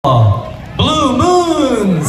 Blue Moons.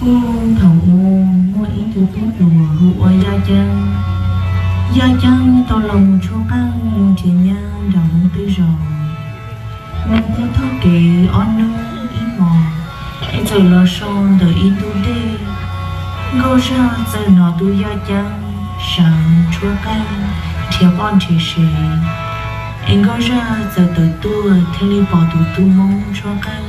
Puag thaum ub muaj ib tug tub hluas hu ua Yaj Ceeb. Yaj Ceeb tau los mus tshuab qeej mus nrhiav nyab nram hoob twg zos. Nws tuaj taug kev ob hnub ib hmos, es txawm los so ntawm ib ntug dej. Nkauj Zaj txawm hnov tus Yaj Ceeb sawv tshuab qeej nrhiav poj nrhiav sev, es Nkauj Zaj txawm tawm tuaj thiaj li pom tus tub Hmoob tshuab qeej.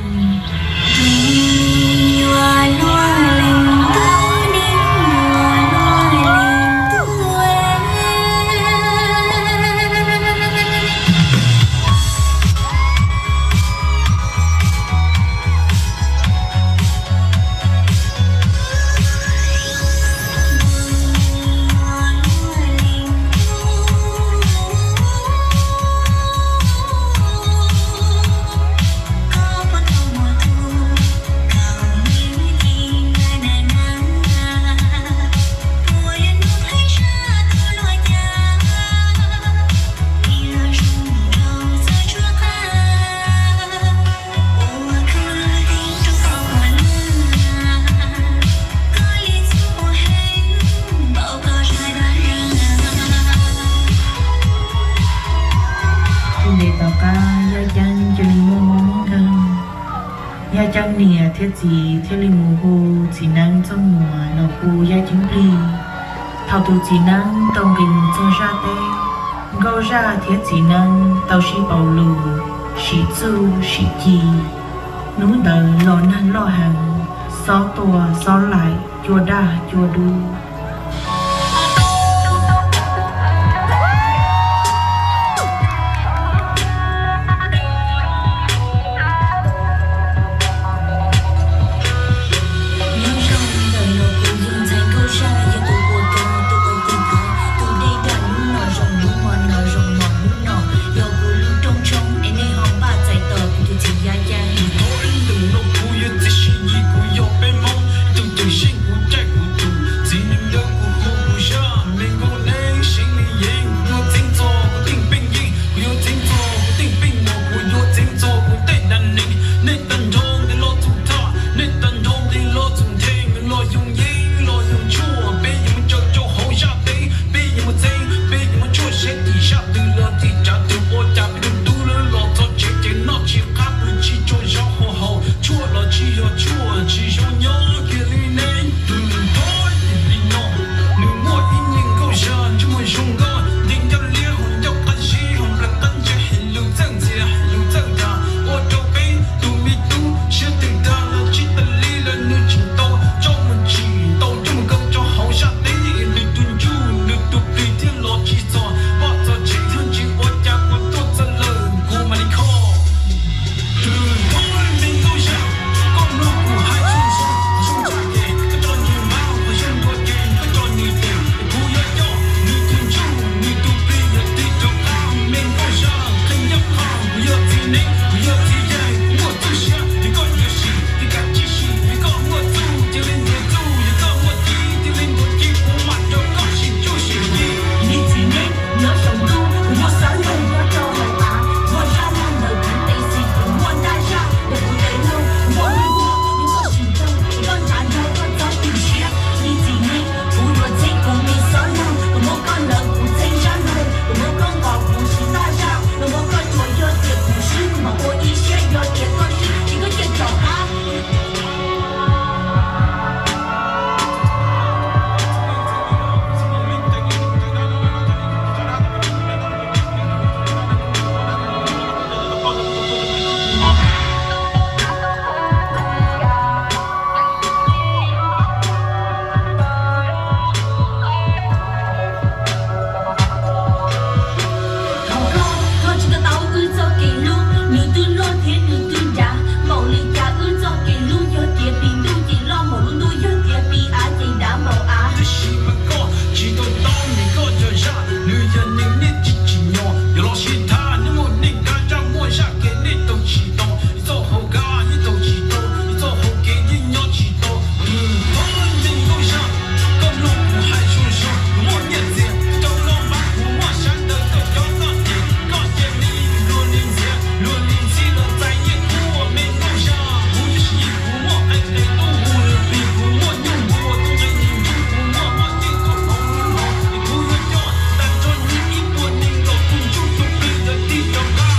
Tsis ntev tom qab Yaj Ceeb cia li muaj mob muaj nkeeg. Yaj Ceeb niam thiab txiv thiaj li mus hu txiv neeb Txooj Muas los hu Yaj Ceeb plig. Thaum tus txiv neeb tau nqis mus txog Zaj teb, Nkauj Zaj thiab txiv neeb tau sib pauv lus, sim txuj sim ci. Hnub ntawd los nag loj heev, xob tua xob laim, cua daj cua dub. Nyob zoo, ntawm no kuv yog ntxhais Nkauj Zaj, yog tus puas kawg, tus ua tus kawg, tus dej daj hnub no zoo, hnub no zoo, hnub no yog kuv lub rooj tshoob, es nej ho npaj txais tos kuv tus txiv Yaj Ceeb. Tus thoob ib ntus no kuv yuav txiav sib yig, kuv yog peb Hmoob, tus cawm seej kuv caij kuv tus txiv neej Nws koj cov zaj, nws yog neeg nej tsis tsim nyog, yog los sib tham nej muaj neeg kab zaj muaj zaj kev nej tau tsis tau, ib txoj hau kab yeej tau tsis tau, ib txoj hau kev yeej nyob tsis tau. Nws thov neeg nkauj zaj, koj mloog kuv hais zoo zoo, kuv muaj nyiaj txiag, koj los npab kuv muaj sab ntawd, koj cov txoj ces koj cia li luag li ntxhiab, luag li ntxhib los txais nyiaj kuv ua me nkauj zaj. Kuv ib sij kuv muaj qe qe tub hu lwm plig, kuv muaj nyuj npua tub nqe nis ncuj, kuv muaj muaj yeej koj hauv lub hauv, es kuv yuav coj tag nrho nyiaj ib puas neeg los kuj ncuj tus plig ntawd tig rov qab.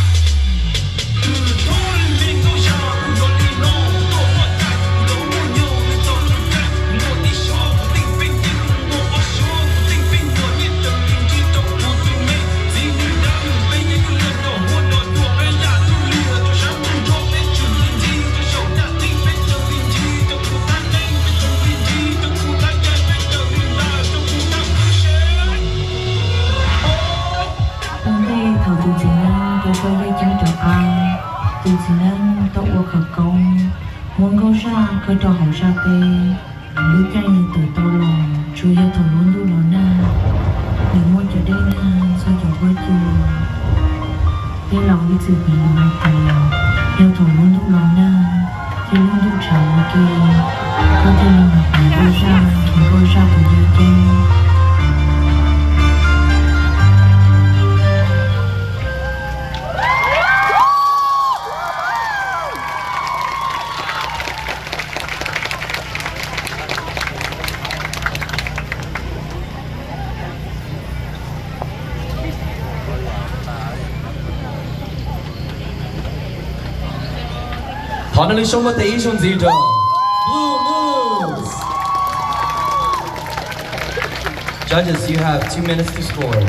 Kuv thov me nkauj zaj, kuv yuav li no, kuv tuaj muaj cai, kuv yuav muaj nyuj, kuv txog tus caij, kuv muaj ib suab kuv teej pheej yeej, kuv muaj ob suab kuv teej pheej nyuam, nyiaj raws li nrig rau kuv tus me txiv nws dab, peb yeej kuj yog nrog huab nrog cua, peb yam tub liag rau sab ntuj nrog peb tshwm li nrig rau saum yaj theeb, peb raws li nrig rau kuv thaj neeb, peb raws li nrig rau kuv thaj yaig, peb raws li ntawd rau kuv thaj qwj seb. Ua ntej thaum tus txiv neeb rov tau yaj ceeb rov qab, tus txiv neeb tau ua khawv koob muab nkauj zaj kaw rau hauv zaj teb. Lub caij nws tawm tau los tsuas yog thaum lub ntuj los nag, nws muaj cov dej nag txhua cov huab cua. Tej laus ib txwm piv hais tias yog thaum lub ntuj los nag, thiab lub ntuj tshav ua ke, koj thiaj li mus piv nkauj zaj, nkauj zaj tus yaj ceeb. Thov nej lub suab muab tes ib zaug ntxiv rau Blue Moose. Judges, you have two minutes to score.